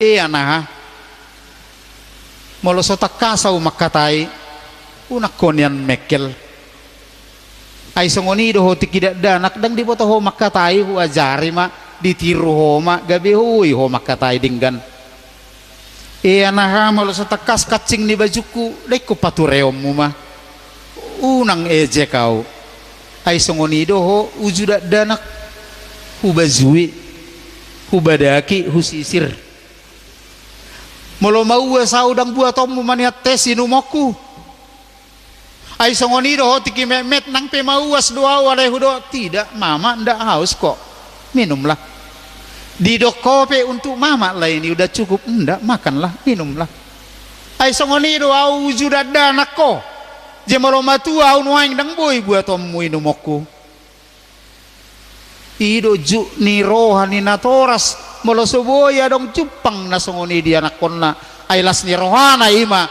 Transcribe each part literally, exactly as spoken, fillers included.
E anaha, molo so tangkas ahu mangkatai, unang ho nian mengkel. Ai songon i do ho tingki dakdanak, ndang diboto ho mangkatai, huajari ma, ditiru ho ma, gabe boi ho mangkatai denggan. E anaha, molo so tangkas kancing ni bajungku, ndang ingkon patureonmu ma. Unang ejek ahu. Ai songon i do ho uju dakdanak, hubajui, hubadaki, husisir. Molo mauas ahu, ndang buatonmu ma nian teh sinumonku. Ai songon i do ho tingki metmet, nang pe mauas do ahu alai hudok, tidak, mama ndak haus kok, minumlah. Didok ho pe, untuk mama lah ini, udah cukup, ndak, makanlah, minumlah. Ai songon i do ahu uju dakdanak ho. Jadi molo matua ahu nuaeng, ndang boi buatonmu inumonku. I do juk ni roha ni natoras, molo so boi adong jumpang na songon i di anakkonna. Ai las ni rohana i ma,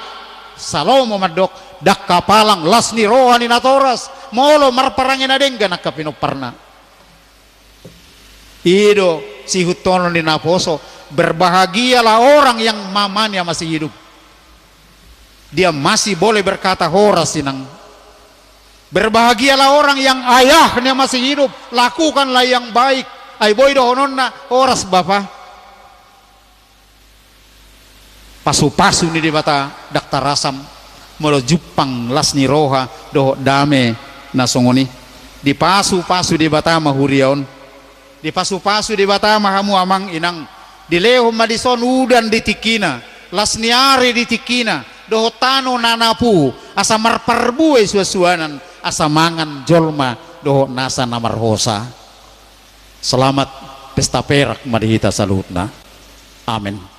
Salomo mandok, ndang hapalang las ni roha ni natoras molo marparange na denggan angka pinomparna. I do sihuthon ni naposo, berbahagialah orang yang mamanya masih hidup. Dia masih boleh berkata, "Horas, Inang." Berbahagialah orang yang ayahnya masih hidup, lakukanlah yang baik. Ai boi dohononna, "Horas, Bapa." Pasupasu ni Debata ndang tarasam, molo jumpang las ni roha dohot dame na songon i. Dipasupasu Debata ma huria on. Dipasupasu Debata ma hamu amang inang, dilehon ma dison udan di tingkina, las ni ari di tingkina, dohot tano na napu, asa marparbue suansuanan, asa mangan jolma dohot nasa na marhosa. Selamat pesta perak ma di hita saluhutna. Amen.